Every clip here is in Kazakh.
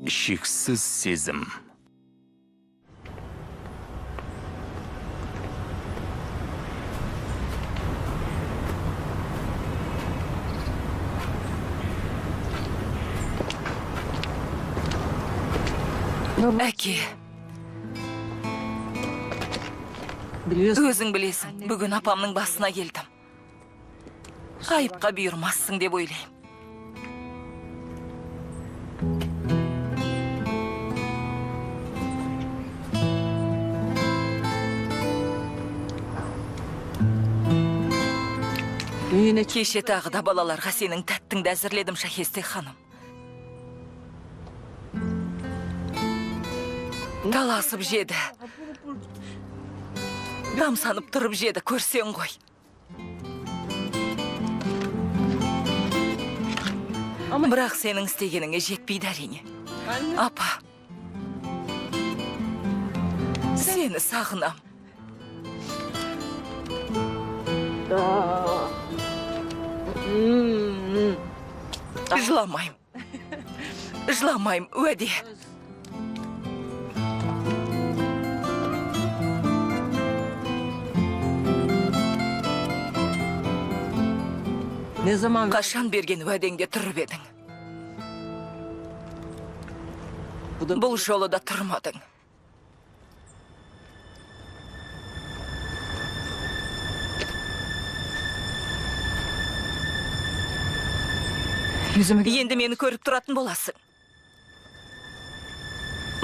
Шексіз сезім. Әке. Өзің білесің, бүгін апамның басына келдім. Айыпқа бұйырмассың деп ойлаймын. Кеше тағы да балаларға сенің тәттіңді әзірледім, Шахесте ханым. Таласып жеді. Тамсанып тұрып жеді, көрсең ғой. Бірақ сенің істегеніңе жетпейді әрине. Апа, сені сағынам. Жыламаймын. Жыламаймын, уәде. Қашан берген уәдеңде тұрып едің? Бұл жолы да тұрмадың. Енді мені көріп тұратын боласың.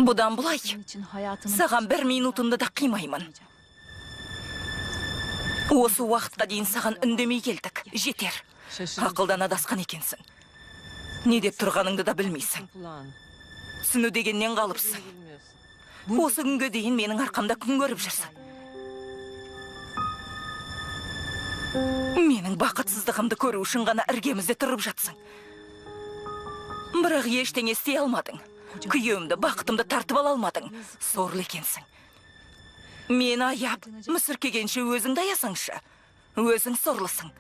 Бұдан бұлай саған бір минутымды да қимаймын. Осы уақытқа дейін саған үндемей келдік. Жетер. Ақылдан адасқан екенсің. Не деп тұрғаныңды да білмейсің. Түсіну дегеннен қалыпсың. Осы күнге дейін менің арқамда күн көріп жүрсің. Менің бақытсыздығымды көру үшін ғана іргемізде тұрып жатсың. Бірақ ештеңе істей алмадың. Күйеуімді, бақытымды тартып ала алмадың. Сорлы екенсің. Мені аяп, мүсіркегенше өзіңді аясаңшы. Өзің сорлысың.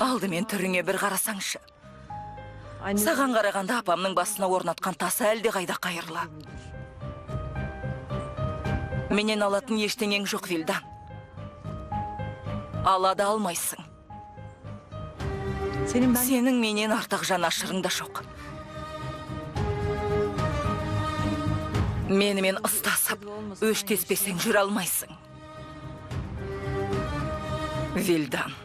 Алдымен түріңе бір қарасаңшы. Саған қарағанда апамның басына орнатқан тасы әлде қайда қайырлы. Менен алатын ештеңең жоқ, Вилдан. Ала да алмайсың. Сенің менен артық жанашырың да жоқ. Менімен ұстасып, өштеспесең жүре алмайсың. Вилдан.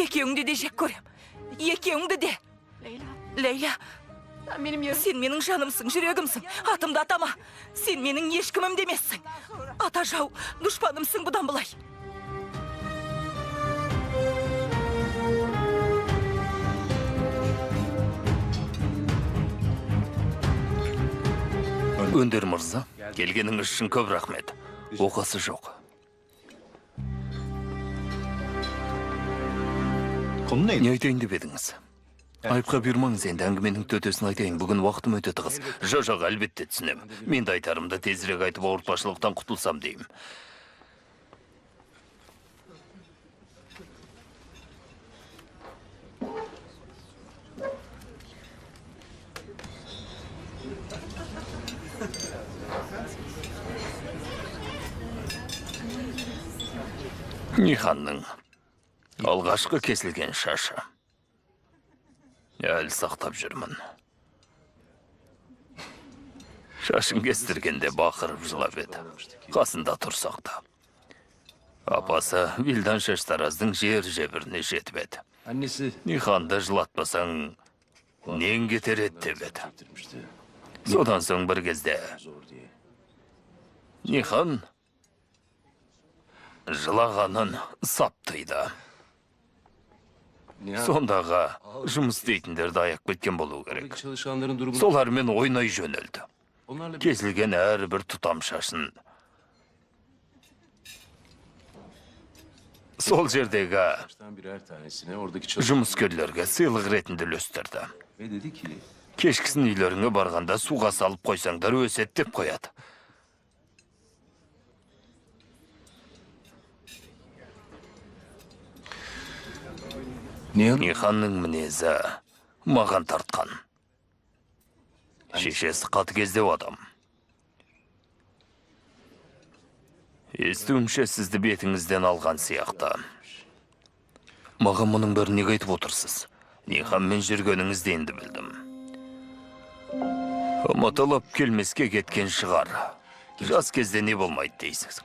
Екеуіңді де жек көрем. Екеуіңді де. Лейла, сен менің жанымсың, жүрегімсің. Атымды атама. Сен менің ешкімім де емессің. Ата жау, дұшпанымсың бұдан былай. Өндер мырза, келгеніңіз үшін көп рахмет. Оқасы жоқ. Не айтайын деп едіңіз? Айыпқа бұйырмаңыз енді, әңгіменің төтесін айтайын. Бүгін уақытым өте тығыз. Жоқ, әлбетте түсінем. Мен де айтарымды тезірек айтып ауыртпашылықтан құтылсам деймін. Ниханның алғашқы кесілген шашы. Әлі сақтап жүрмін. Шашын кестіргенде бақырып жылап еді. Қасында тұрсақ та. Апасы Вилдан шаштараздың жер-жебіріне жетіп еді. Ниханды жылатпасаң, нең кетер еді деп еді. Содан соң бір кезде Нихан жылағанын сап тыйды. Сондағы жұмыс істейтіндерді аяп кеткен болу керек. Солармен ойнай жөнелді. Кесілген әрбір тұтам шашын сол жердегі жұмыскерлерге сыйлық ретінде үлестірді. Кешкісін үйлеріңе барғанда суға салып қойсаңдар өседі деп қояды. Ниханның мінезі маған тартқан. Шешесі қатыгездеу адам. Естуімше, сізді бетіңізден алған сияқты. Маған мұның бәрін неге айтып отырсыз? Ниханмен жүргеніңізді енді білдім. Ұмытылып келмеске кеткен шығар. Жас кезде не болмайды дейсіз.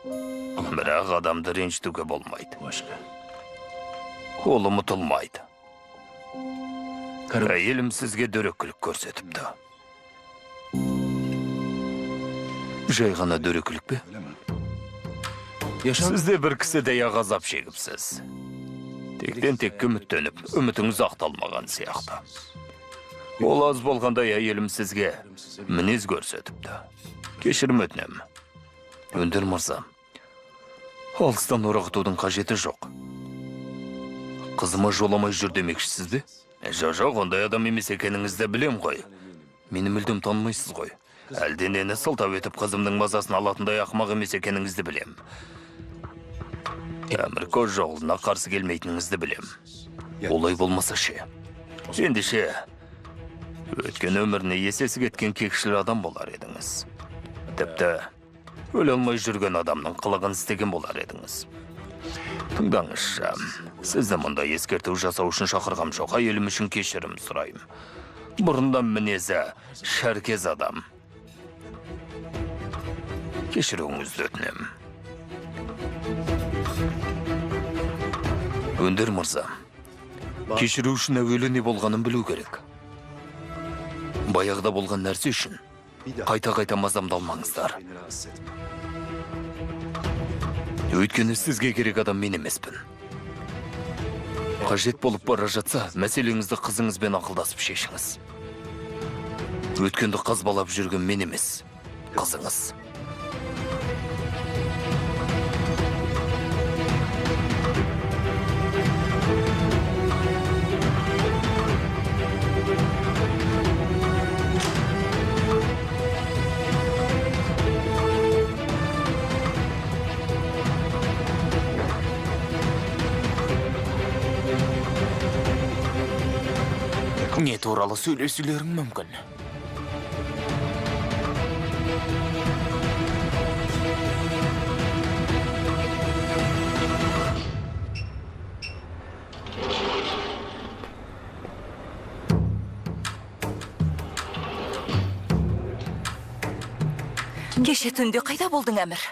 Бірақ адамды ренжітуге болмайды. Ол ұмытылмайды. Әйелім сізге дөрекілік көрсетіпті. Жай ғана дөрекілік пе? Сіз де бір кісідей азап шегіпсіз. Тектен текке үміттеніп, үмітіңіз ақталмаған сияқты. Ол аз болғандай әйелім сізге мінез көрсетіпті. Кешірім өтінемін. Өндер мырза, алыстан орағытудың қажеті жоқ. Қызыма жоламай жүр демекшісіз бе? Жоқ, ондай адам емес екеніңізді білем ғой. Мені мүлдем танымайсыз ғой. Әлденені сылтау етіп қызымның мазасын алатындай ақымақ емес екеніңізді білем. Әмір Кожоғлына қарсы келмейтініңізді білем. Олай болмаса ше? Ендеше, өткен өміріне есесі кеткен кекшіл адам болар едіңіз. Тіпті өле алмай жүрген адамның қылығын істеген болар едіңіз. Тыңдаңызшы, сізді мұндай ескерту жасау үшін шақырғам жоқ, әйелім үшін кешірім сұраймын. Бұрындан мінезі шәркез адам. Кешіруіңізді өтінемін. Өндер мырза, кешіру үшін әуелі не болғанын білу керек. Баяғыда болған нәрсе үшін қайта-қайта мазамды алмаңыздар. Өйткені сізге керек адам мен емеспін. Қажет болып бара жатса, мәселеңізді қызыңызбен ақылдасып шешіңіз. Өткенді қазбалап жүрген мен емес, қызыңыз. Не туралы сөйлесулерің мүмкін? Кеше түнде қайда болдың, Әмір?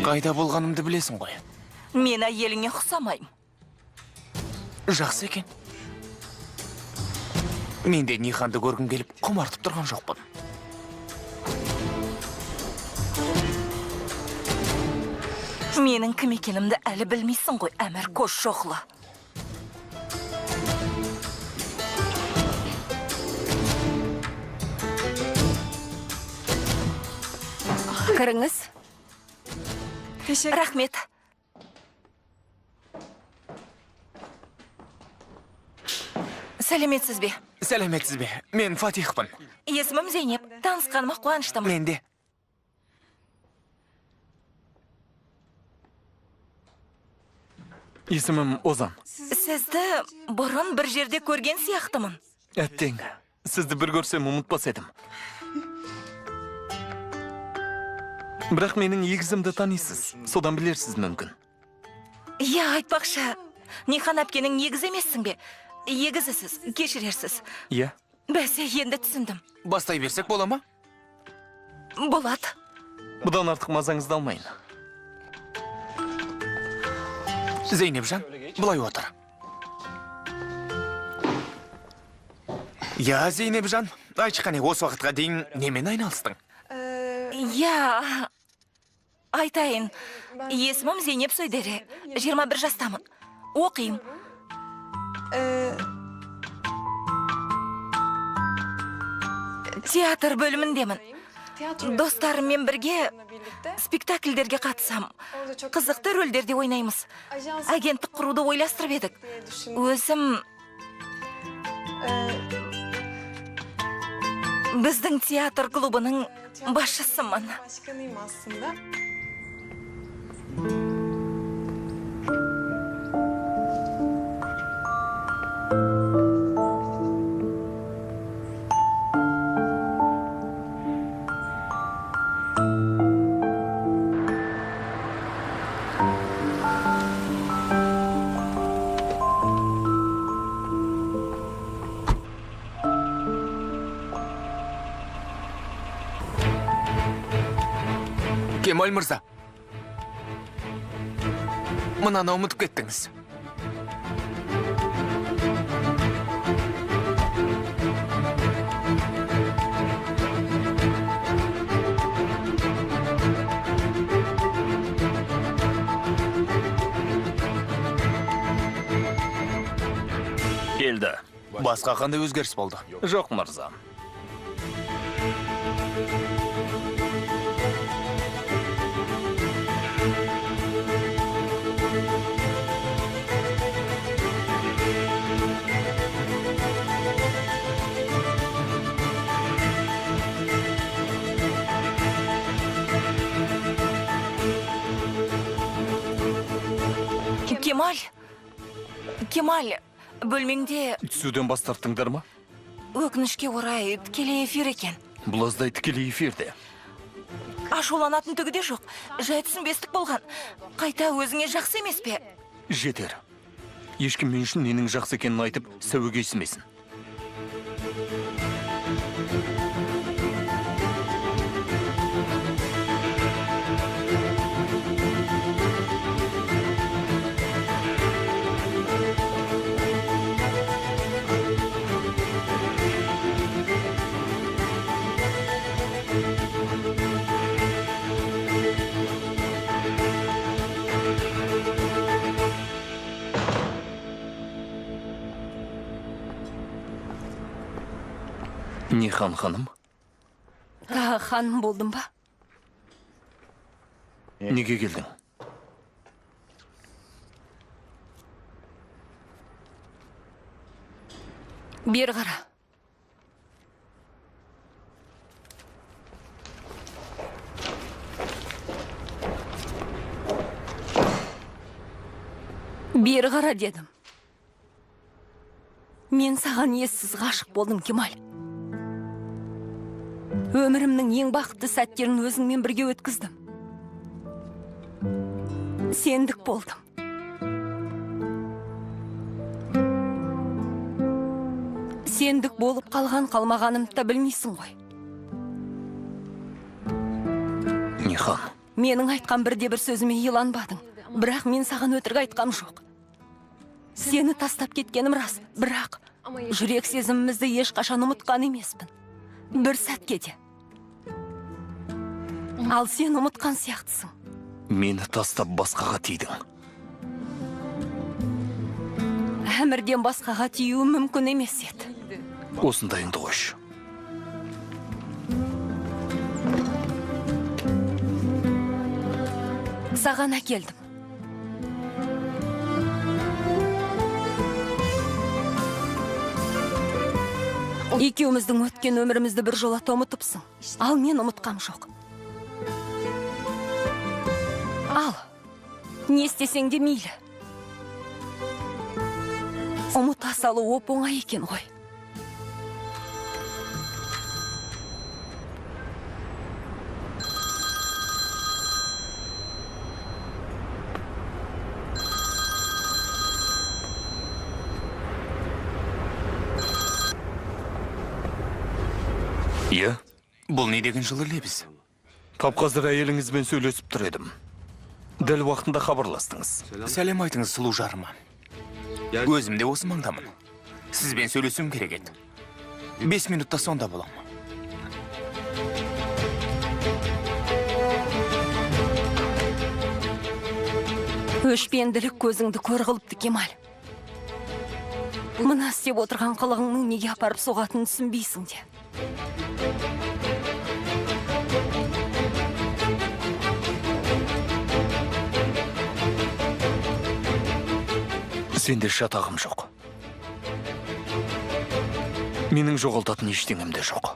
Қайда болғанымды білесің ғой. Мен әйеліңе ұқсамаймын. Жақсы екен. Мен де Ниханды көргім келіп, құмартып тұрған жоқпын. Менің кім екенімді әлі білмейсің ғой, Әмір Кожоғлы. Кіріңіз. Рахмет. Сәлеметсіз бе? Сәлеметсіз бе? Мен Фатихпын. Есімім Зейнеп. Танысқаныма қуаныштымын. Мен де. Есімім Озан. Сізді бұрын бір жерде көрген сияқтымын. Әттең, сізді бір көрсем ұмытпас едім. Бірақ менің егізімді танисыз, содан білерсіз мүмкін. Иә, айтпақшы, Нихан әпкенің егізі емессің бе? Егізісіз, кешірерсіз. Иә. Бәсе, енді түсіндім. Бастай берсек бола ма? Болады. Бұдан артық мазаңызды алмайын. Зейнепжан, былай отыр. Я, Зейнепжан, айтшы қане, осы уақытқа дейін немен айналыстың? Иә, Айтайын. Есімім Зейнеп Сойдере. 21 жастамын. Оқимын. Театр бөліміндемін. Достарыммен бірге спектакльдерге қатысам. Қызықты рөлдерде ойнаймыз. Агенттік құруды ойластырып едік. Өзім біздің театр клубының басшысымын. Кемал мырза, мынаны ұмытып кеттіңіз. Келді. Басқа қандай өзгеріс болды? Жоқ, мырза. Кемал, Кемал, бөлмеңде... Түсуден бас тарттыңдар ма? Өкінішке орай, тікелей эфир екен. Бұл аздай тікелей эфирде. Ашуланатын түгі де жоқ. Жай түсінбестік болған. Қайта өзіңе жақсы емес пе? Жетер. Ешкім мен үшін ненің жақсы екенін айтып, сәуегейсімесін. Нихан ханым? Тағы ханым болдым ба? Неге келдің? Бері қара. Бері қара дедім. Мен саған ессіз ғашық болдым, Кемал. Өмірімнің ең бақытты сәттерін өзіңмен бірге өткіздім. Сендік болдым. Сендік болып қалған қалмағанымды да білмейсің ғой. Нихан. Менің айтқан бірде бір сөзіме иланбадың. Бірақ мен саған өтірік айтқам жоқ. Сені тастап кеткенім рас, бірақ жүрек сезімімізді ешқашан ұмытқан емеспін. Бір сәтке де. Ал сен ұмытқан сияқтысың. Мені тастап басқаға тидің. Әмірден басқаға тиюім мүмкін емес еді. Осындайыңды қойшы. Саған әкелдім. Екеуміздің өткен өмірімізді бір жолата ұмытыпсың. Ал мен ұмытқам жоқ. Ал, не істесең де мейлі. Ұмыта салу оп-оңай екен ғой. Иә? Бұл не деген жылы лебіз? Тап қазір әйеліңізбен сөйлесіп тұр едім. Дәл уақытында хабарластыңыз. Сәлем айтыңыз сұлу жарыма. Өзім де осы маңдамын. Сізбен сөйлесуім керек еді. 5 минутта сонда боламын. Өшпенділік көзіңді көр қылыпты, Кемал. Мына істеп отырған қылығыңның неге апарып соғатынын түсінбейсің де. Сенде шатағым жоқ. Менің жоғалтатын ештеңем де жоқ.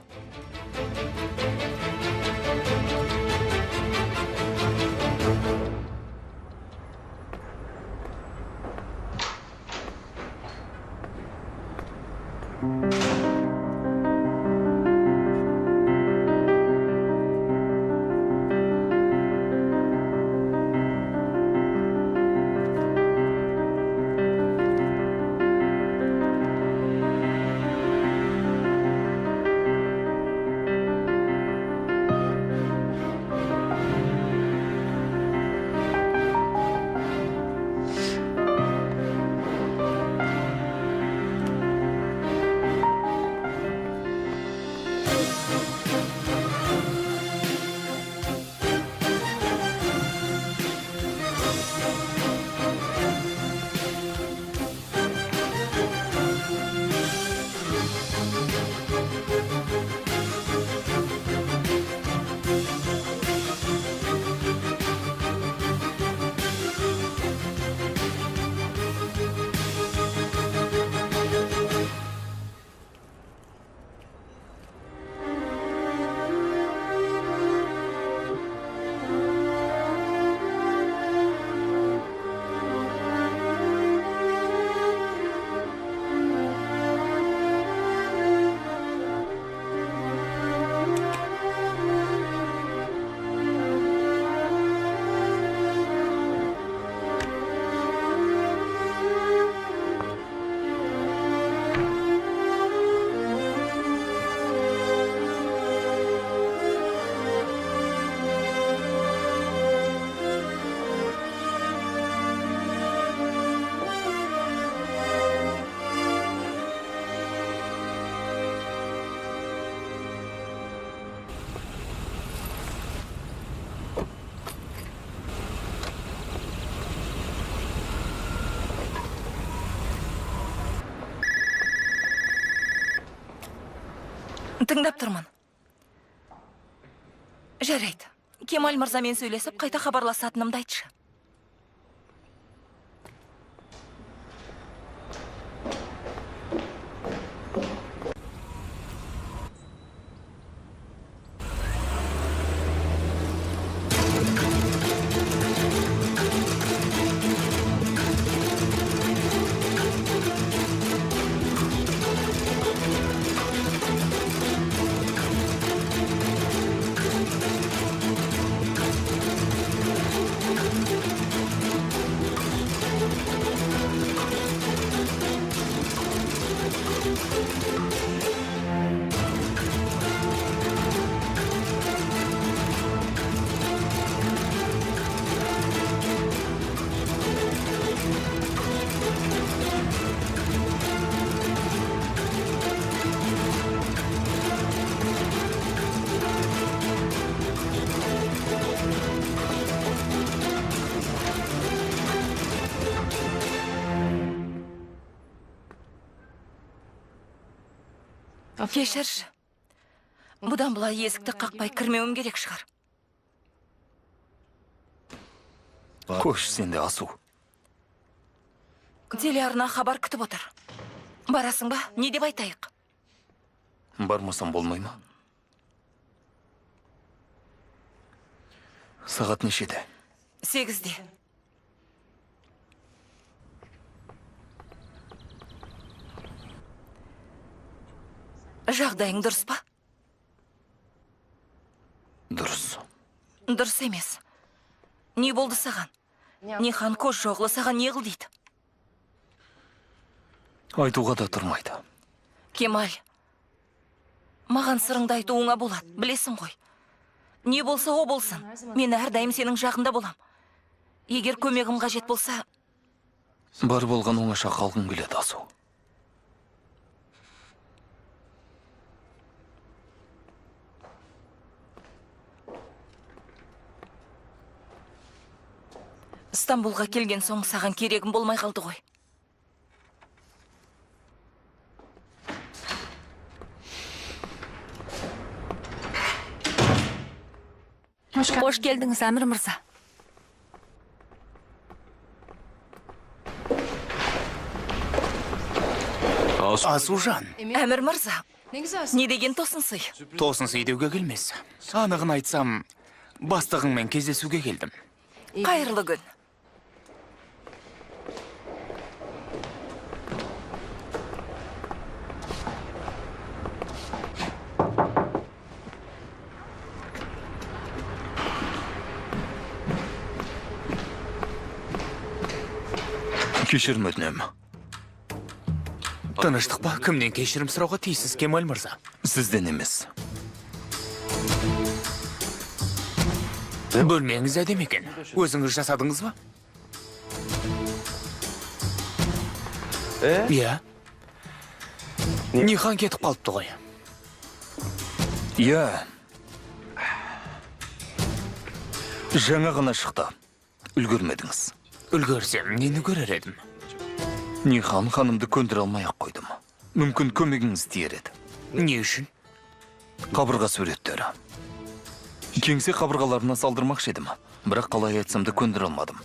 Тыңдап тұрмын. Жарайды. Кемал мырзамен сөйлесіп, қайта хабарласатынымды айтшы. Кешірші. Бұдан былай есікті қақпай кірмеуім керек шығар. Қош, сен де Асу. Телеарна хабар күтіп отыр. Барасың ба? Не деп айтайық? Бармасам болмай ма? Сағат нешеде? 8-де. Жағдайың дұрыс па? Дұрыс. Дұрыс емес. Не болды саған? Нихан Кожоғлы саған не қыл дейді? Айтуға да тұрмайды. Кемал, маған сырыңды айтуыңа болады, білесің ғой. Не болса о болсын, мен әрдайым сенің жағында болам. Егер көмегім қажет болса... Бар болған оңаша қалғым келеді, Асу. Стамбулға келген соң саған керегім болмай қалды ғой. Қош келдіңіз, Әмір мырза. Асужан. Әмір мырза, не деген тосын сый? Тосын сый деуге келмес. Анығын айтсам, бастығыңмен кездесуге келдім. Қайырлы күн. Кешірім өтінемін. Тыныштық па? Кімнен кешірім сұрауға тиіссіз, Кемал мырза? Сізден емес. Бөлмеңіз әдемі екен. Өзіңіз жасадыңыз ба? Иә. Нихан кетіп қалыпты ғой. Иә. Жаңа ғана шықты. Үлгермедіңіз. Үлгерсем, нені көрер едім? Нихан ханымды көндіре алмай-ақ қойдым. Мүмкін көмегіңіз тиер еді. Не үшін? Қабырға суреттері. Кеңсе қабырғаларына салдырмақшы едім. Бірақ қалай айтсам да көндіре алмадым.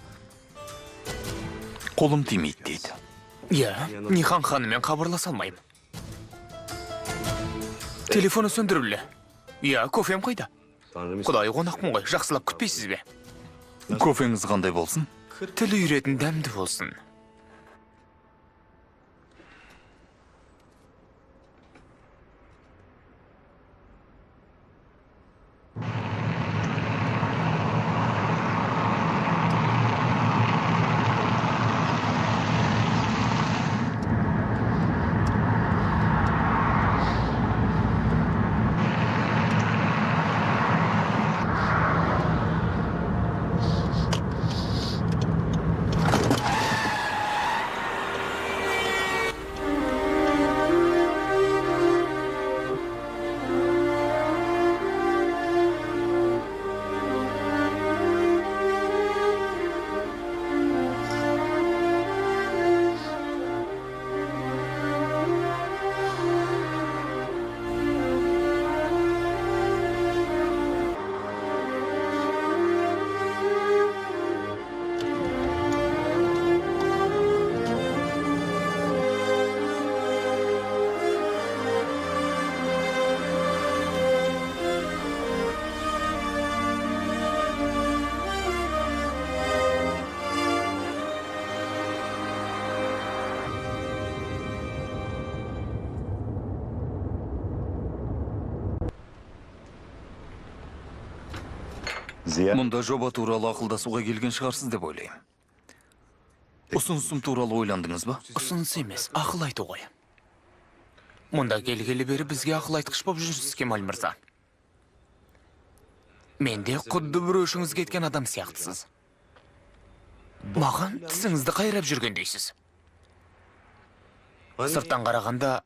Қолым тимейді дейді. Иә, Нихан ханыммен хабарласа алмаймын. Телефоны сөндірулі. Иә, кофем қайда? Құдайы қонақпын ғой, жақсылап күтпейсіз бе? Кофеңіз қандай болсын? Тіл үйретін дәмді болсын. Мұнда жоба туралы ақылдасуға келген шығарсыз деп ойлаймын. Ұсынысым туралы ойландыңыз ба? Ұсыныс емес, ақыл айту ғой. Мұнда келгелі бері бізге ақыл айтқыш боп жүрсіз, Кемал мырза. Менде құдды бір өшіңіз кеткен адам сияқтысыз. Маған тісіңізді қайрап жүргендейсіз. Сырттан қарағанда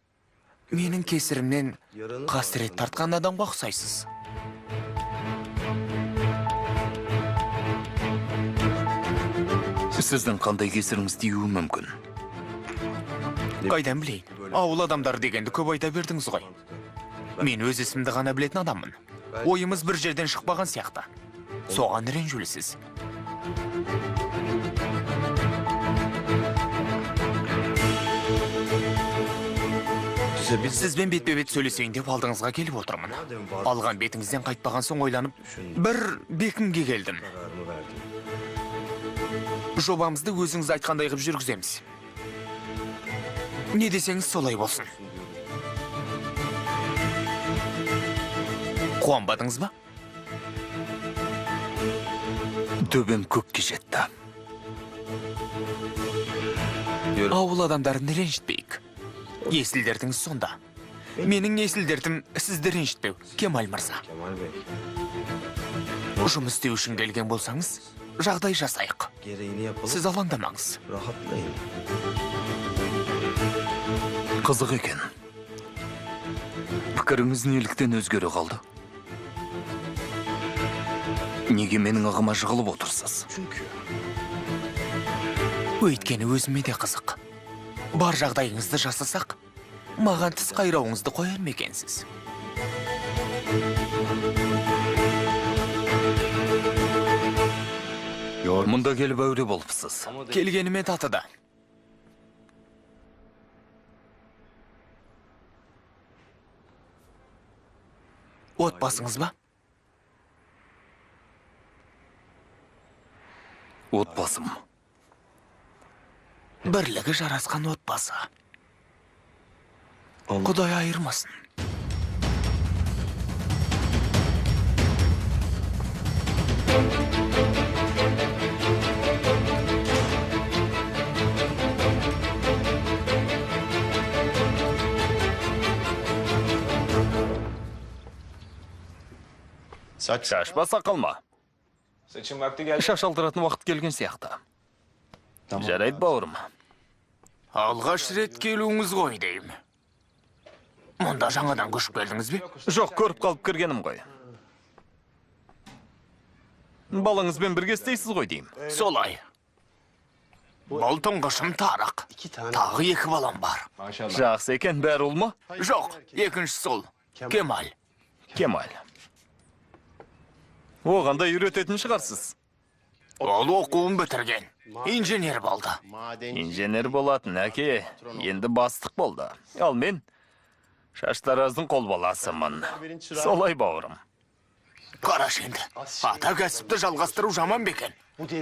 менің кесірімнен қасірет тартқан адамға ұқсайсыз. Сіздің қандай кесіріңіз тиюі мүмкін? Қайдан білейін? Ауыл адамдары дегенді көп айта бердіңіз ғой. Мен өз ісімді ғана білетін адаммын. Ойымыз бір жерден шықпаған сияқты. Соған ренжулісіз. Сізбен бетпе-бет сөйлесейін деп алдыңызға келіп отырмын. Алған бетіңізден қайтпаған соң ойланып, бір бекімге келдім. Жобамызды өзіңіз айтқандай қып жүргіземіз. Не десеңіз солай болсын. Қуанбадыңыз ба? Төбем көкке жетті. Ауыл адамдарын ренжітпейік. Есіл дертіңіз сонда. Менің есіл дертім сізді ренжітпеу, Кемал мырза. Жұмыс істеу үшін келген болсаңыз, жағдай жасайық. Сіз алаңдамаңыз. Қызық екен. Пікіріңіз неліктен өзгере қалды? Неге менің ағыма жығылып отырсыз? Өйткені өзіме де қызық. Бар жағдайыңызды жасасақ, маған тіс қайрауыңызды қояр ма екенсіз? Мұнда келіп әуре болыпсыз. Келгеніме татыды. Отбасыңыз ба? Отбасым. Бірлігі жарасқан отбасы. Құдай айырмасын. Шаш ба, сақал ма? Шаш алдыратын уақыт келген сияқты. Жарайды, бауырым. Алғаш рет келуіңіз ғой деймін. Мұнда жаңадан көшіп келдіңіз бе? Жоқ, көріп қалып кіргенім ғой. Балаңызбен бірге істейсіз ғой деймін. Солай. Бұл тұңғышым Тарық. Тағы екі балам бар. Жақсы екен, бәрі ұл ма? Жоқ, екіншісі ұл. Кемал. Кемал. Оған да үйрететін шығарсыз. Ол оқуын бітірген. Инженер болды. Инженер болатын, әке. Енді бастық болды. Ал мен шаштараздың қол баласымын. Солай, бауырым. Қараш енді. Ата кәсіпті жалғастыру жаман ба екен?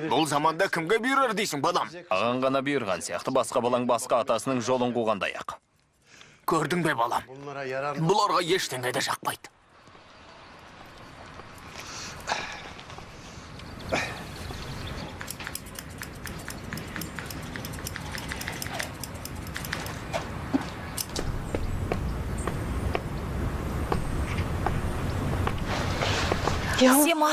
Бұл заманда кімге бұйырар дейсің, балам? Ағаң ғана бұйырған сияқты, басқа балаң басқа атасының жолын қуғандай-ақ. Көрдің бе, балам? Бұларға ештеңе де жақпайды. Сема,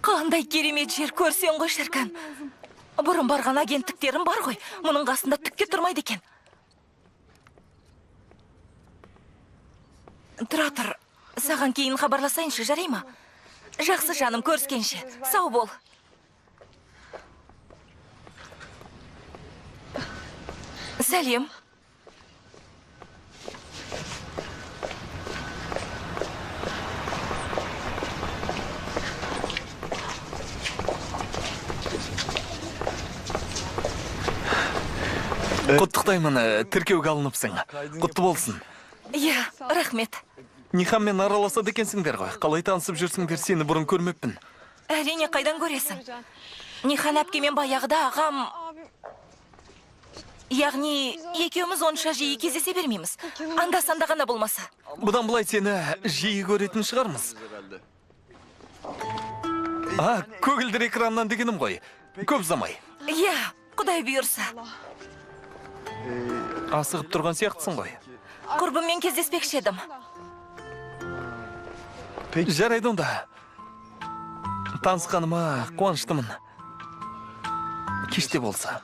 қандай керемет жер көрсең ғой, шіркін. Бұрын барған агенттіктерім бар ғой, мұның қасында түкке тұрмайды екен. Тұра тұр, саған кейін хабарласайыншы, жарай ма? Жақсы, жаным, көріскенше. Сау бол. Сәлем. Құттықтаймын, тіркеуге алыныпсың. Құтты болсын. Иә, рахмет. Ниханмен араласады екенсіңдер ғой. Қалай танысып жүрсіңдер, сені бұрын көрмеппін. Әрине, қайдан көресің? Нихан әпкемен баяғыда ағам... Яғни, екеуміз онша жиі кездесе бермейміз. Анда-санда ғана болмаса. Бұдан былай сені жиі көретін шығармыз. А, көгілдір экраннан дегенім ғой. Көп ұзамай. Иә, Құдай бұйырса. Асығып тұрған сияқтысың ғой. Құрбыммен кездеспекші едім. Жарайды онда. Танысқаныма қуаныштымын. Кеште болса.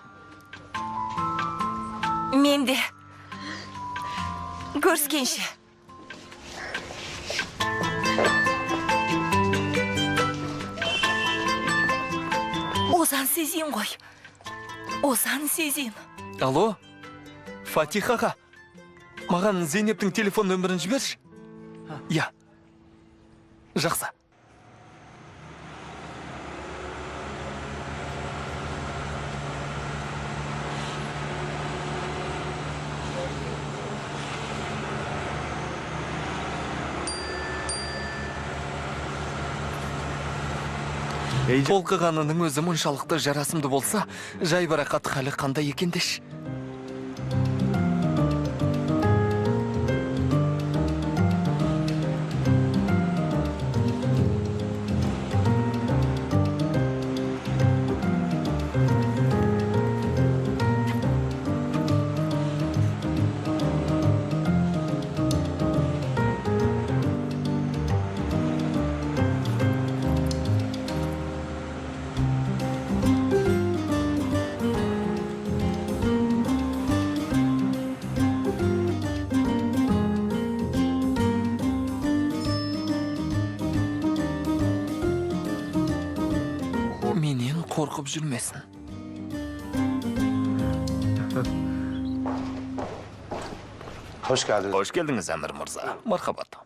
Мен де. Көріскенше. Озан Сезин ғой. Озан Сезин. Алло, Фатих аға, маған Зейнептің телефон нөмірін жіберші. Я. Жақсы. Толқығанының өзі мұншалықты жарасымды болса, жайбарақат халі қандай екен деші. Менен қорқып жүрмесін. Қош келдіңіз, Әмір мырза. Мархабат.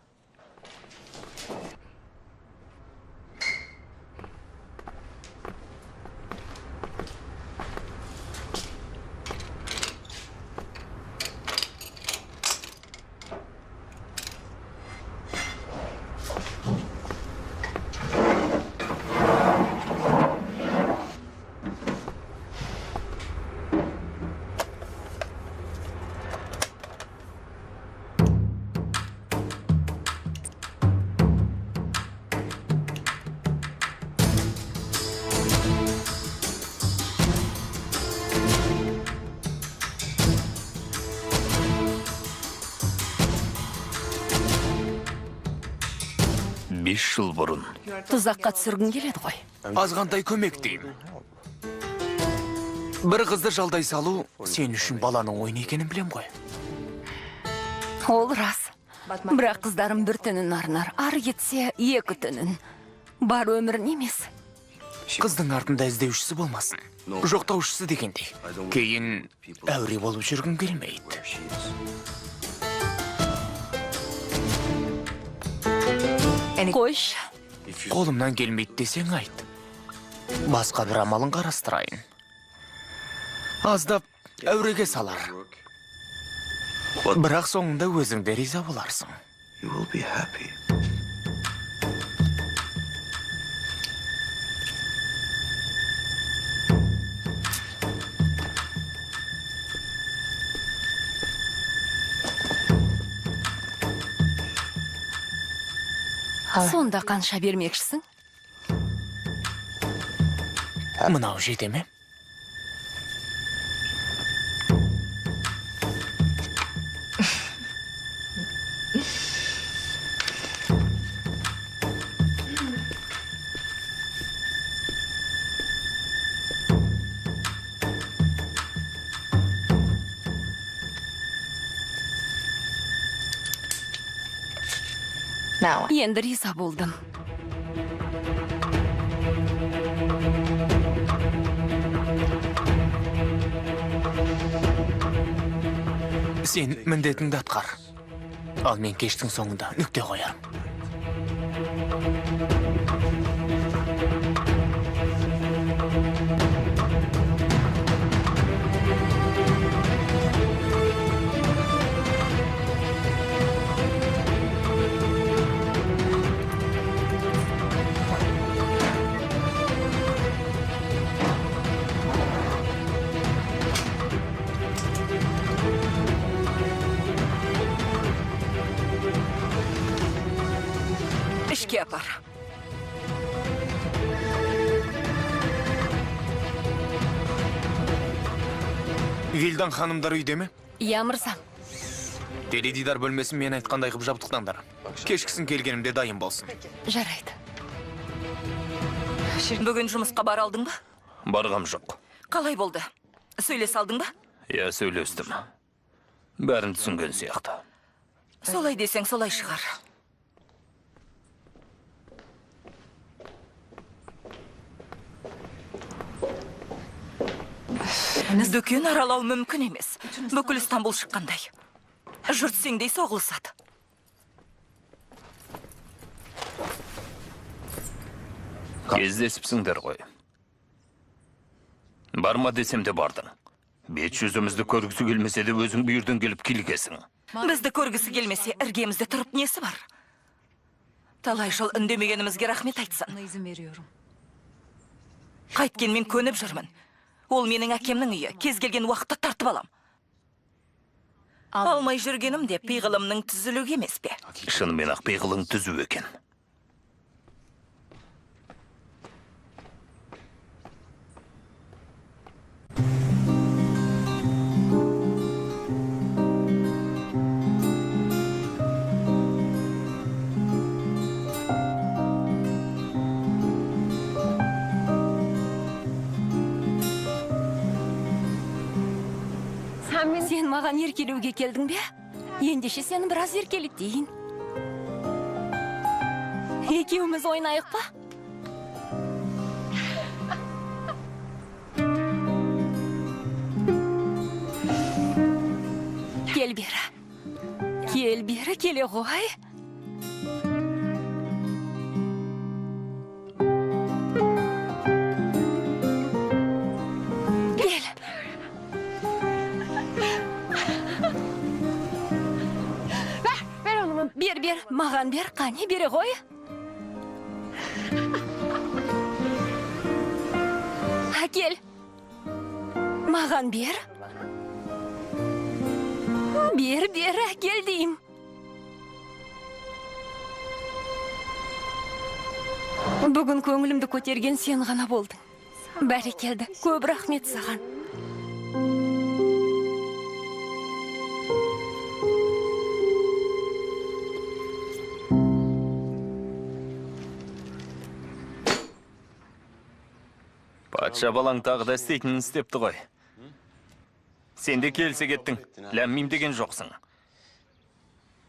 Жыл бұрын. Тұзаққа түсіргің келеді ғой. Азғантай көмек деймін. Бір қызды жалдай салу сен үшін баланың ойыны екенін білем ғой. Ол рас. Бірақ қыздарым бір түнін арнар, ары кетсе екі түнін. Бар өмірін емес. Қыздың артында іздеушісі болмасын, жоқтаушысы дегендей. Кейін әуре болып жүргім келмейді. Қойшы. Қолымнан келмейді десең айт. Басқа бір амалын қарастырайын. Аздап әуреге салар. Бірақ соңында өзің де риза боларсың. Сонда қанша бермекшісің? Мынау жете ме? Енді риза болдым. Сен міндетіңді атқар. Ал мен кештің соңында нүкте қоярым. Ішке апар. Вилдан ханымдар үйде ме? Иә, мырза. Теледидар бөлмесін мен айтқандай қып жабдықтаңдар. Кешкісін келгенімде дайын болсын. Жарайды. Бүгін жұмысқа бара алдың ба? Барғам жоқ. Қалай болды? Сөйлесе алдың ба? Иә, сөйлестім. Бәрін түсінген сияқты. Солай десең, солай шығар. Дүкен аралау мүмкін емес. Бүкіл Стамбул шыққандай. Жұрт сендей соғылысады. Кездесіпсіңдер ғой. Барма десем де бардың. Бет жүзімізді көргісі келмесе де өзің бүйірден келіп килігесің. Бізді көргісі келмесе іргемізде тұрып несі бар? Талай жыл үндемегенімізге рахмет айтсын. Қайткенмен көніп жүрмін. Ол менің әкемнің үйі, кез келген уақытта тартып алам. Алмай жүргенім де пиғылымның түзілуі емес пе? Шынымен ақ пиғылың түзу екен. Сен маған еркелеуге келдің бе? Ендеше сені біраз еркелетейін. Екеуміз ойнайық па? Кел бері. Кел бері, келе ғой. Кел. Бер, бер, маған бер, қане бере ғой. Әкел. Маған бер. Бер, бер, әкел деймін. Бүгін көңілімді көтерген сен ғана болдың. Бәрекелді, көп рахмет саған. Патша балаң тағы да істейтінін істепті ғой. Сен де келсе кеттің, ләм-мим деген жоқсың.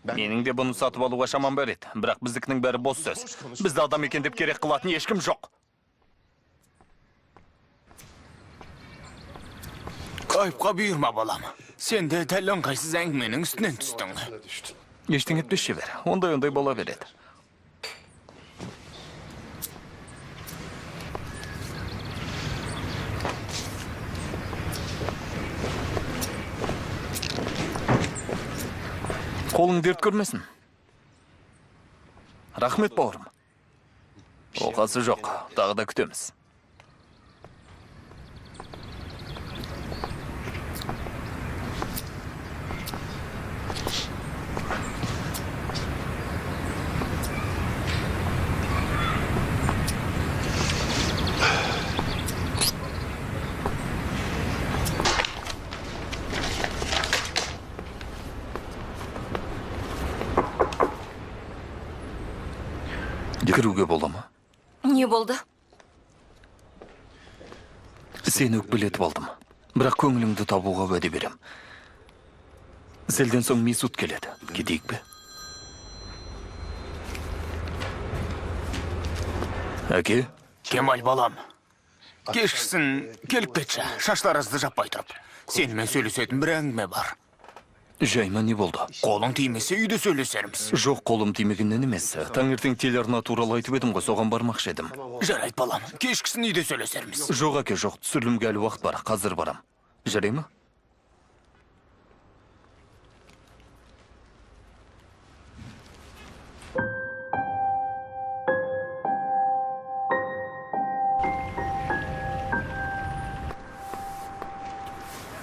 Менің де бұны сатып алуға шамам бар еді, бірақ біздікінің бәрі бос сөз. Бізді адам екен деп керек қылатын ешкім жоқ. Айыпқа бұйырма, балам. Сен де дәл ыңғайсыз әңгіменің үстінен түстің. Ештеңе етпес, шебер. Ондай-ондай бола береді. Қолың дерт көрмесін. Рахмет, бауырым. Оқасы жоқ, тағы да күтеміз. Кіруге бола ма? Не болды? Сені өкпелетіп алдым. Бірақ көңіліңді табуға уәде берем. Сәлден соң Месут келеді. Кетейік пе? Әке? Кемал балам, кешкісін келіп кетші, шаштаразды жаппай тұрып. Сенімен сөйлесетін бір әңгіме бар. Жайма не болды? Қолың тимесе үйде сөйлесерміз. Жоқ, қолым тимегеннен емес. Таңертең телеарна туралы айтып едім ғой, соған бармақшы едім. Жарайды, балам, кешкісін үйде сөйлесерміз. Жоқ, әке, жоқ, түсірілімге әлі уақыт бар, қазір барам. Жарай ма?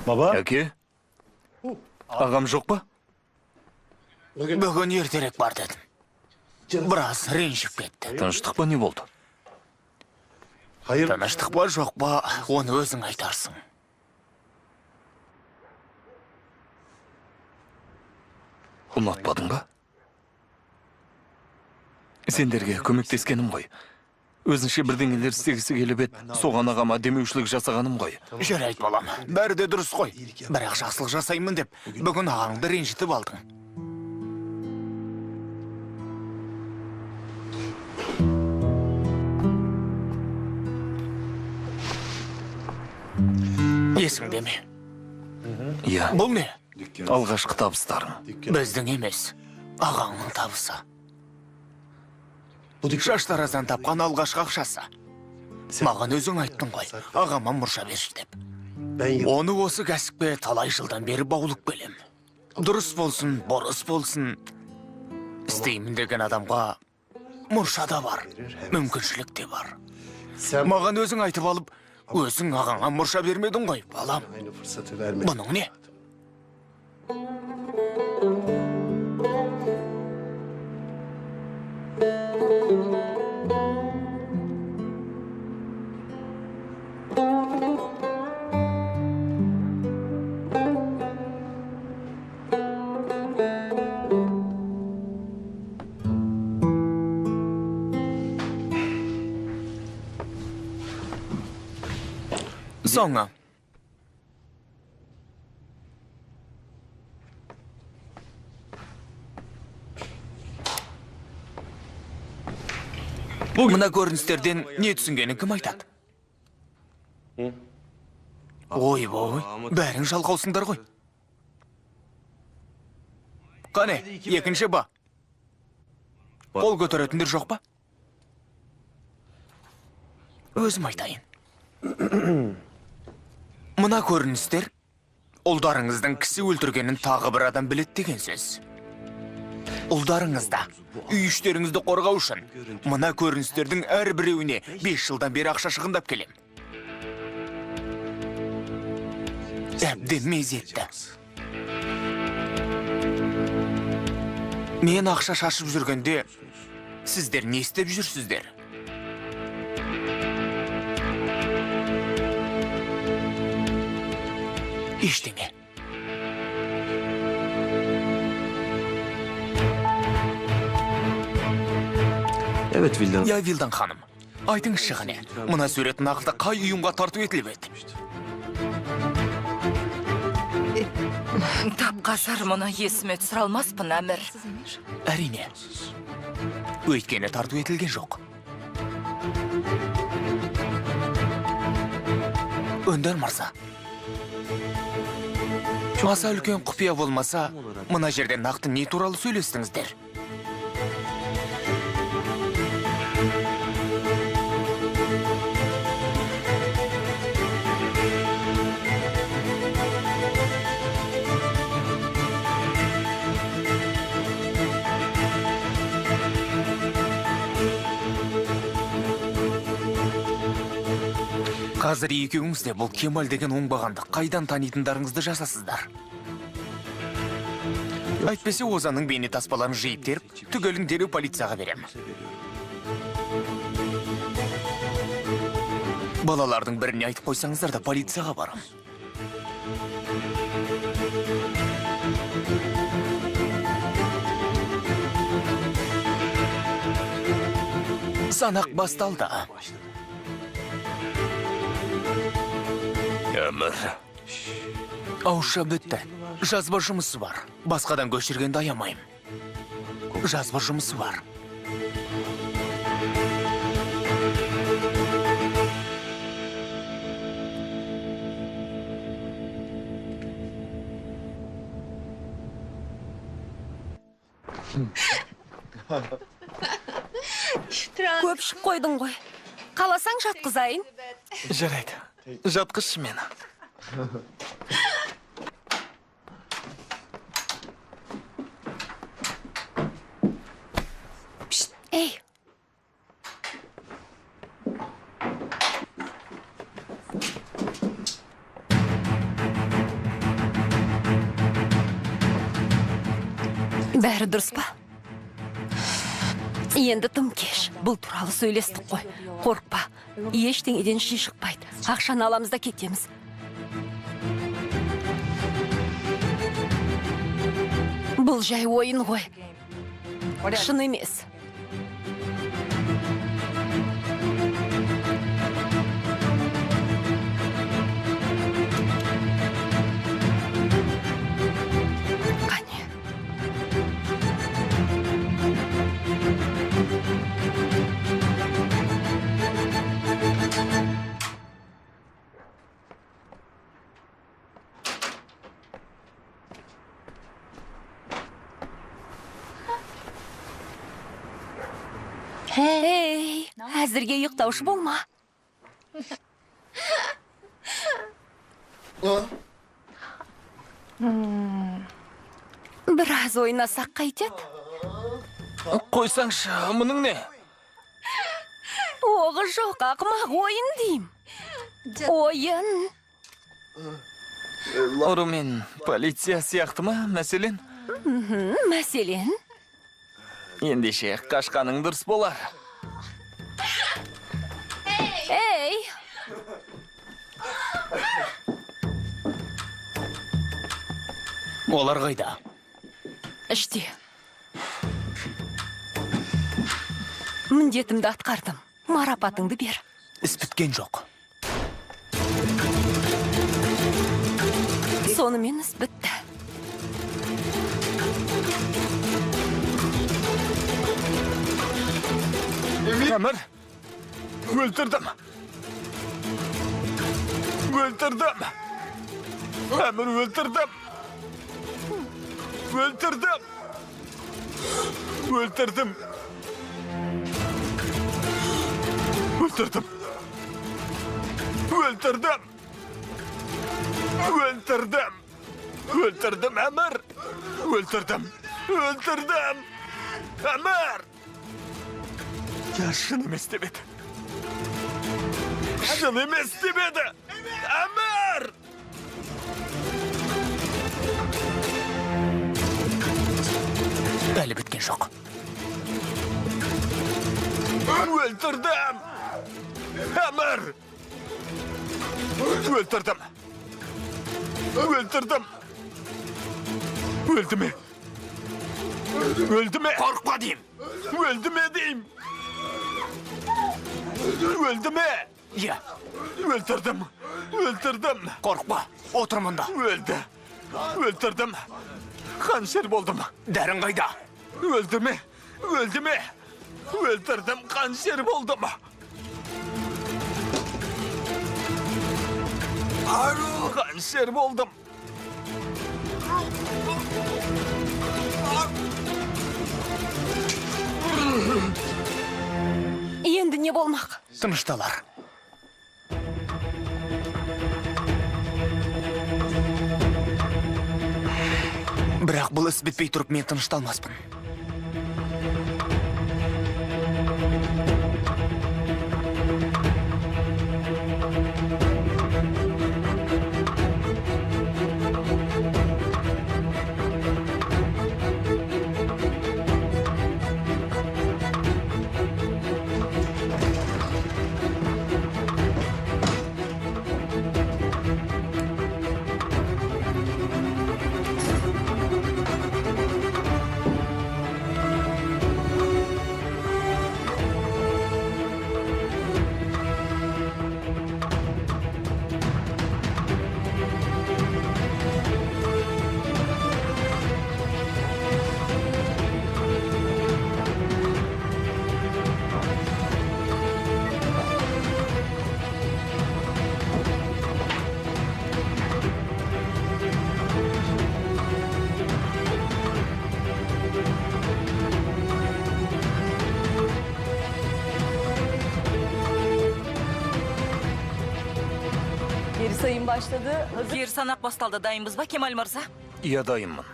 Баба? Әке? Ағам жоқ па? Бүгін ертерек бар дедім. Біраз ренжіп кетті. Тыныштық па, не болды? Тыныштық па, жоқ па, оны өзің айтарсың. Ұнатпадың ба? Сендерге көмектескенім ғой. Өзінше бірдеңелер істегісі келіп еді, соған ағама демеушілік жасағаным ғой. Жарайды, балам, бәрі де дұрыс қой. Бірақ жақсылық жасаймын деп, бүгін ағаңды ренжітіп алдың. Есіңде ме? Иә. Бұл не? Алғашқы табыстарым. Біздің емес, ағаңның табысы. Шаштараздан тапқан алғашқы ақшасы. Маған өзің айттың ғой, ағама мұрша берші деп. Оны осы кәсіпке талай жылдан бері баулып келем. Дұрыс болсын, бұрыс болсын, істеймін деген адамға мұрша да бар, мүмкіншілік те бар. Маған өзің айтып алып, өзің ағаңа мұрша бермедің ғой, балам. Бұның не? Соңы. Мына көріністерден не түсінгенін кім айтады? Ойбой, бәрің жалқаусыңдар ғой. Қане, екінші Б. Қол көтеретіндер жоқ па? Өзім айтайын. Мына көріністер ұлдарыңыздың кісі өлтіргенін тағы бір адам біледі деген сөз. Ұлдарыңызда, үй іштеріңізді қорғау үшін мына көріністердің әрбіреуіне 5 жылдан бері ақша шығындап келем. Әбден мезетті. Мен ақша шашып жүргенде сіздер не істеп жүрсіздер? Ештеңе. Evet Vildan. Я Vildan ханым, айтыңызшы қане, мына сурет нақты қай ұйымға тарту етіліп еді? Тап қазір мұны есіме түсіре алмаспын, Әмір. Әрине. Өйткені тарту етілген жоқ. Önder мырза, аса үлкен құпия болмаса, мына жерде нақты не туралы сөйлестіңіздер? Қазір екеуіңіз де бұл Кемал деген оңбағанды қайдан танитындарыңызды жасасыздар. Әйтпесе Озанның бейне таспаларын жиып теріп, түгелін дереу полицияға берем. Балалардың біріне айтып қойсаңыздар да полицияға барам. Санақ басталды. Әмір. Ауызша бітті. Жазба жұмысы бар. Басқадан көшіргенді аямаймын. Жазба жұмысы бар. Көп ішіп қойдың ғой. Қаласаң жатқызайын. Жарайды. Жатқызшы мені. Ей. Бәрі дұрыс па? Енді тым кеш. Бұл туралы сөйлестік қой. Қорықпа. Ештеңеден ши шықпайды. Ақшаны аламыз да кетеміз. Бұл жай ойын ғой. Шын емес. Қане. Эй, әзірге ұйықтаушы болма. Біраз ойнасақ қайтеді? Қойсаңшы, мұның не? Оғы жоқ, ақымақ, ойын деймін. Ойын. Ұры мен полиция сияқты ма, мәселен? Мәселен. Ендеше, қашқаның дұрыс болар. Эй! Олар қайда? Іште. Міндетімді атқардым. Марапатыңды бер. Іс біткен жоқ. Сонымен іс бітті. Әмір, өлтірдім. Өлтірдім. Әмір, өлтірдім. Өлтірдім. Өлтірдім. Өлтірдім. Өлтірдім. Өлтірдім. Өлтірдім, Әмір. Өлтірдім. Өлтірдім. Әмір. Я шын емес деп еді. Шын емес деп еді. Әмір! Әлі біткен жоқ. Өлтірдім! Әмір! Өлтірдім! Өлтірдім! Өлді ме? Өлді ме? Қорықпа деймін! Өлді ме деймін! Өлді ме? Иә. Өлтірдім! Өлтірдім! Қорықпа, отыр мұнда. Өлді! Өлтірдім! Қаншер болдым. Дәрің қайда? Өлді ме? Өлді ме? Өлтірдім, қаншер болдым. Қаншер болдым. Енді не болмақ? Тынышталар. Бірақ бұл іс бітпей тұрып мен тынышталмаспын. Başladı. Geri sanaq басталды. Дайынбыз ба, Кемал мырза? Иә, дайынмын.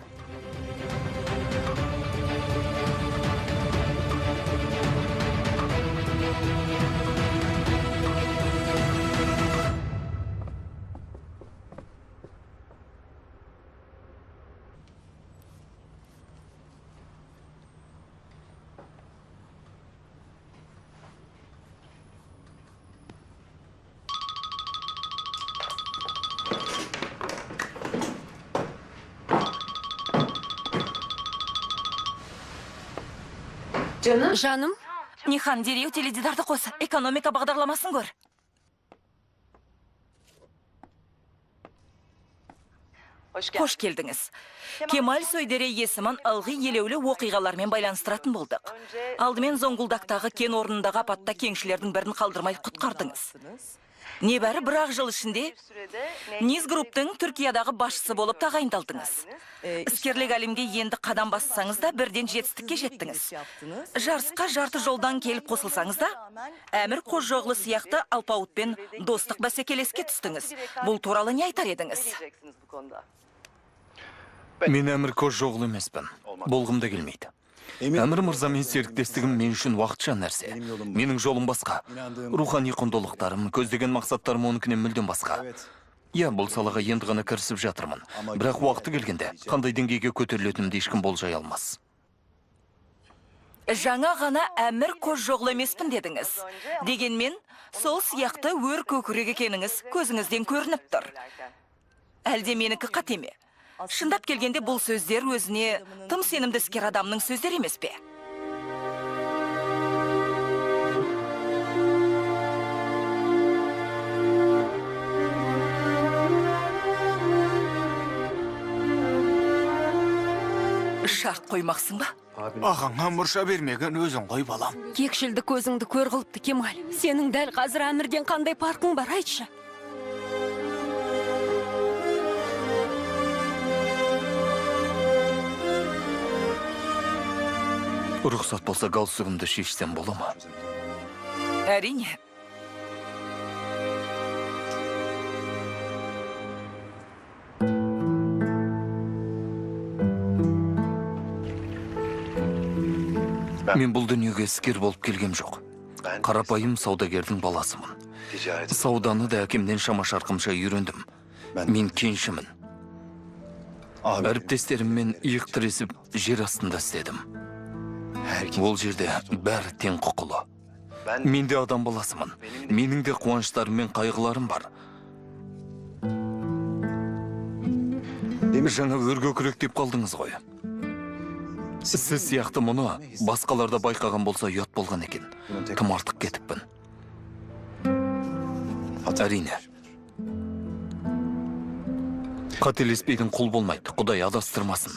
Жаным? Нихан, дереу теледидарды қос. Экономика бағдарламасын көр. Қош келдіңіз. Кемал Сойдере есімін ылғи елеулі оқиғалармен байланыстыратын болдық. Алдымен Зонгулдактағы кен орнындағы апатта кеңшілердің бірін қалдырмай құтқардыңыз. Небәрі бір-ақ жыл ішінде Низ Груптың Түркиядағы басшысы болып тағайындалдыңыз. Іскерлік әлемге енді қадам бассаңыз да бірден жетістікке жеттіңіз. Жарысқа жарты жолдан келіп қосылсаңыз да, Әмір Қожоғлы сияқты алпауытпен достық бәсекелеске түстіңіз. Бұл туралы не айтар едіңіз? Мен Әмір Қожоғлы емеспін. Болғым да келмейді. Әмір мырзамен серіктестігім мен үшін уақытша нәрсе. Менің жолым басқа. Рухани құндылықтарым, көздеген мақсаттарым оныкінен мүлдем басқа. Иә, бұл салаға енді ғана кірісіп жатырмын. Бірақ уақыты келгенде қандай деңгейге көтерілетінімді ешкім болжай алмас. Жаңа ғана Әмір Қожоғлы емеспін дедіңіз. Дегенмен, сол сияқты өр көкірек екеніңіз көзіңізден көрініп тұр. Әлде менікі қате ме? Шындап келгенде бұл сөздер өзіне тым сенімді іскер адамның сөздері емес пе? Шарт қоймақсың ба? Ағаңа мұрша бермеген өзің қой, балам. Кекшілді көзіңді көр қылыпты, Кемал. Сенің дәл қазір Әмірден қандай парқың бар, айтшы. Рұқсат болса, галстугімді шешсем бола ма? Әрине. Мен бұл дүниеге іскер болып келгем жоқ. Қарапайым саудагердің баласымын. Сауданы да әкемнен шама-шарқымша үйрендім. Мен кеншімін. Әріптестеріммен иық тіресіп жер астында істедім. Ол жерде бәрі тең құқылы. Мен де адам баласымын. Менің де қуаныштарым мен қайғыларым бар. Жаңа өргөкіректеп қалдыңыз ғой. Сіз сияқты мұны басқаларда байқаған болса ұят болған екен. Тым артық кетіппін. Әрине. Қателеспейтін құл болмайды, Құдай адастырмасын.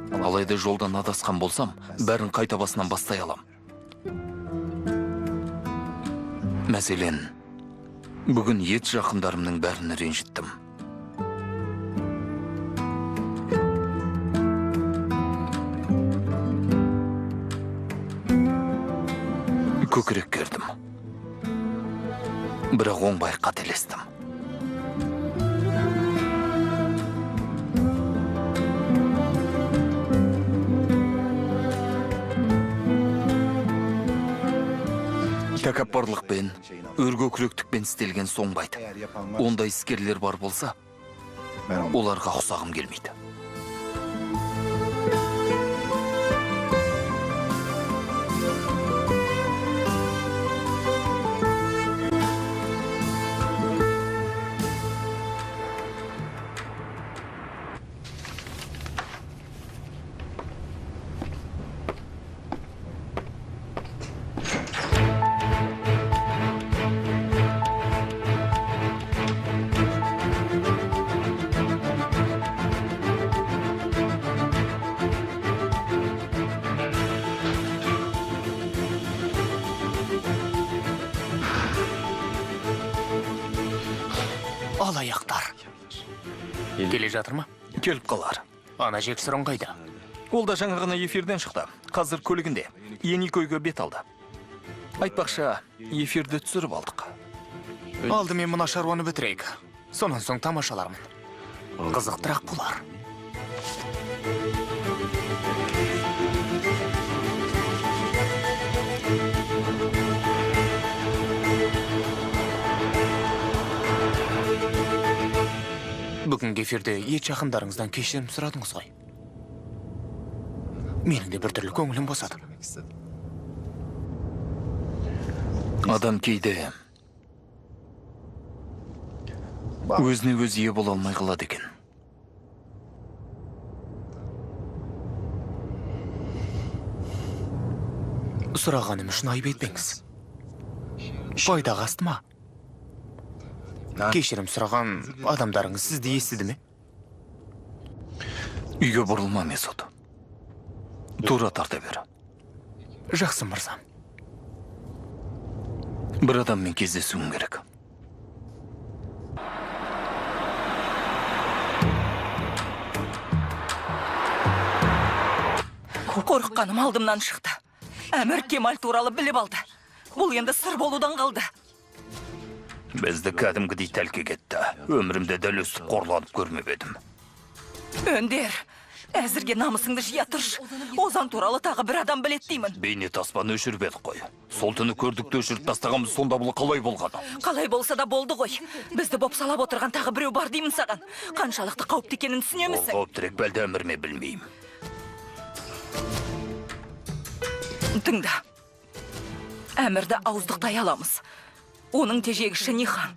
Алайда жолдан адасқан болсам, бәрін қайта басынан бастай алам. Мәселен, бүгін ет жақындарымның бәрін ренжіттім. Көкірек кердім. Бірақ оңбай қателестім. Тәкаппарлықпен, өргөкіректікпен істелген соңбайды. Ондай іскерлер бар болса, оларға ұқсағым келмейді. Алаяқтар. Келе жатыр ма? Келіп қалар. Ана жексұрын қайда? Ол да жаңа ғана эфирден шықты. Қазір көлігінде. Еникөйге бет алды. Айтпақшы, эфирді түсіріп алдық. Алдымен мына шаруаны бітірейік. Сонан соң тамашалармын. Қызықтырақ болар. Бүгінгі эфирде ет жақындарыңыздан кешірім сұрадыңыз ғой. Менің де біртүрлі көңілім босады. Адам кейде өзіне өзі ие бола алмай қалады екен. Сұрағаным үшін айып етпеңіз. Пайдаға асты ма? Кешірім сұраған адамдарыңыз сізді естіді ме? Үйге бұрылма, Месут. Тура тарта бер. Жақсы, мырзам. Бір адаммен кездесуім керек. Қорыққаным алдымнан шықты. Әмір Кемал туралы біліп алды. Бұл енді сыр болудан қалды. Бізді кәдімгідей тәлкек етті. Өмірімде дәл өстіп қорланып көрмеп едім. Өндер, әзірге намысыңды жия тұршы. Озан туралы тағы бір адам білет деймін. Бейне таспаны өшіріп едік қой. Сол түні көрдік те өшіріп тастағанбыз, сонда бұл қалай болғаны? Қалай болса да болды ғой. Бізді бопсалап отырған тағы біреу бар деймін саған. Қаншалықты қауіпті екенін түсінемісің? Ол қауіптірек бәлді әмірме білмеймін. Тыңда. Әмірді ауыздықтай аламыз. Оның тежегіші Нихан.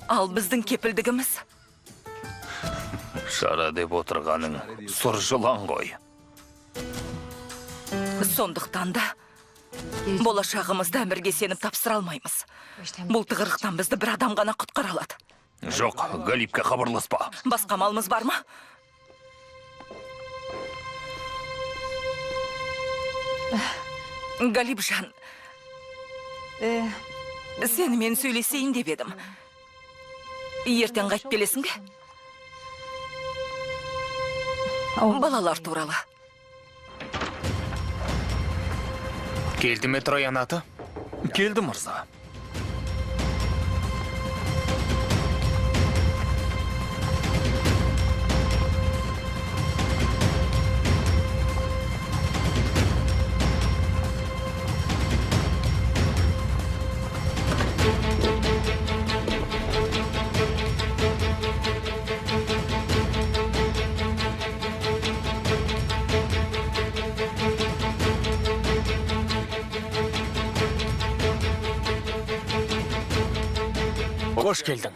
Ал біздің кепілдігіміз? Шара деп отырғаның сұр жылан ғой. Сондықтан да болашағымызды Әмірге сеніп тапсыра алмаймыз. Бұл тығырықтан бізді бір адам ғана құтқара алады. Жоқ, Галипке хабарласпа. Басқа малымыз бар ма? Галипжан, сенімен сөйлесейін деп едім. Ертең қайтып келесің бе? Балалар туралы. Келді ме Троян аты? Келді, мырза. Қош келдің.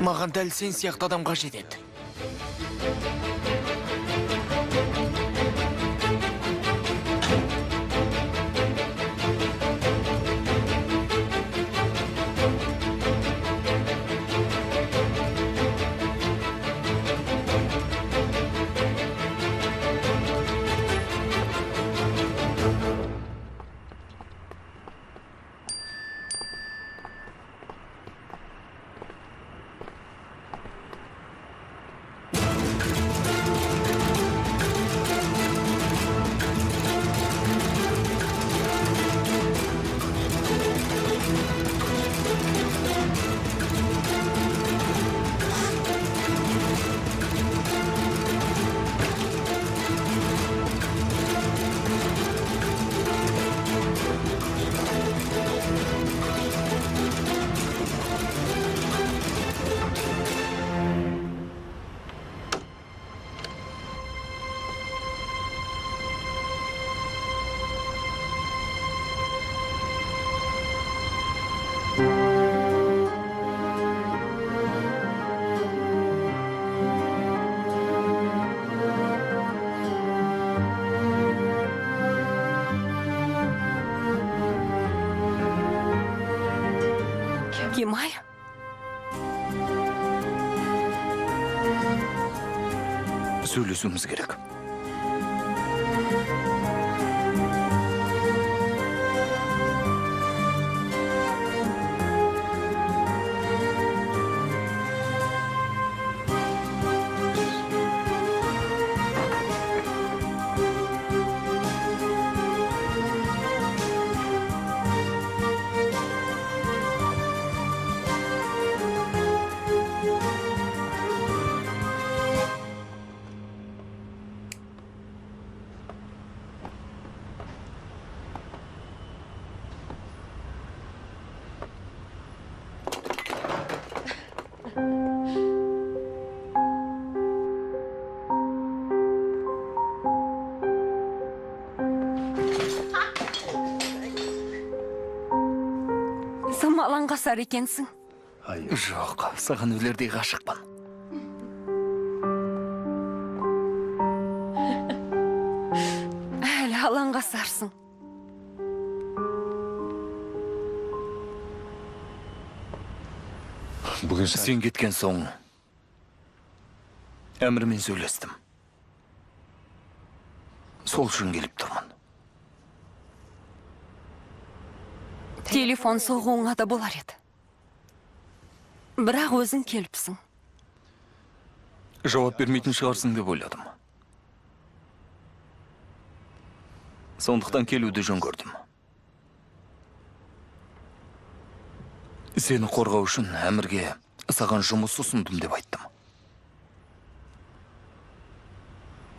Маған дәл сен сияқты адам қажет еді. Кемаль? Сөйлесуіміз керек. Алаңғасар екенсің. Жоқ, саған өлердей ғашықпын. Әлі алаңғасарсың. Сен кеткен соң Әмірмен сөйлестім. Сол үшін келіп тұрмын. Телефон соғуыңа да болар еді. Бірақ өзің келіпсің. Жауап бермейтін шығарсың деп ойладым. Сондықтан келуді жөн көрдім. Сені қорғау үшін Әмірге саған жұмыс ұсындым деп айттым.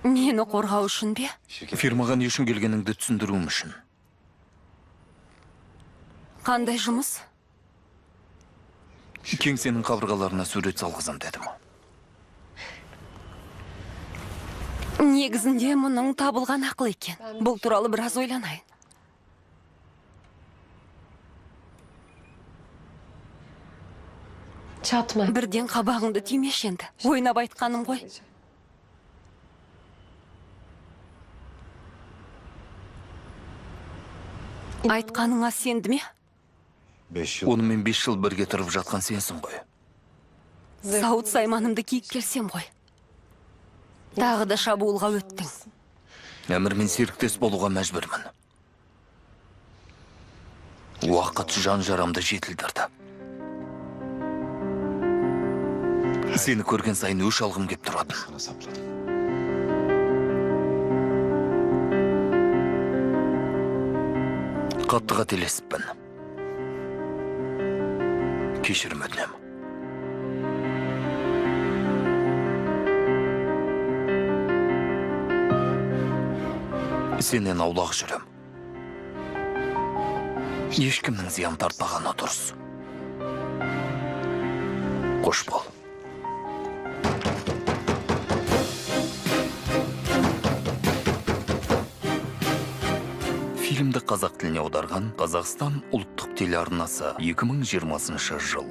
Мені қорғау үшін бе? Фирмаға не үшін келгеніңді түсіндіруім үшін. Қандай жұмыс? Кеңсенің қабырғаларына сурет салғызам дедім. Негізінде мұның табылған ақыл екен. Бұл туралы біраз ойланайын. Бірден қабағыңды түймеші енді. Ойнап айтқаным ғой. Айтқаныңа сенді ме? Онымен 5 жыл бірге тұрып жатқан сенсің ғой. Сауыт сайманымды киіп келсем ғой. Тағы да шабуылға өттің. Әмірмен серіктес болуға мәжбүрмін. Уақыт жан жарамды жетілдірді. Сені көрген сайын өш алғым кеп тұратын. Қатты қателесіппін. Кешірім өтінемін. Сенен аулақ жүрем. Ешкімнің зиян тартпағаны дұрыс. Қош бол. Фильмді қазақ тіліне аударған Қазақстан ұлттық телеарнасы 2020 жыл.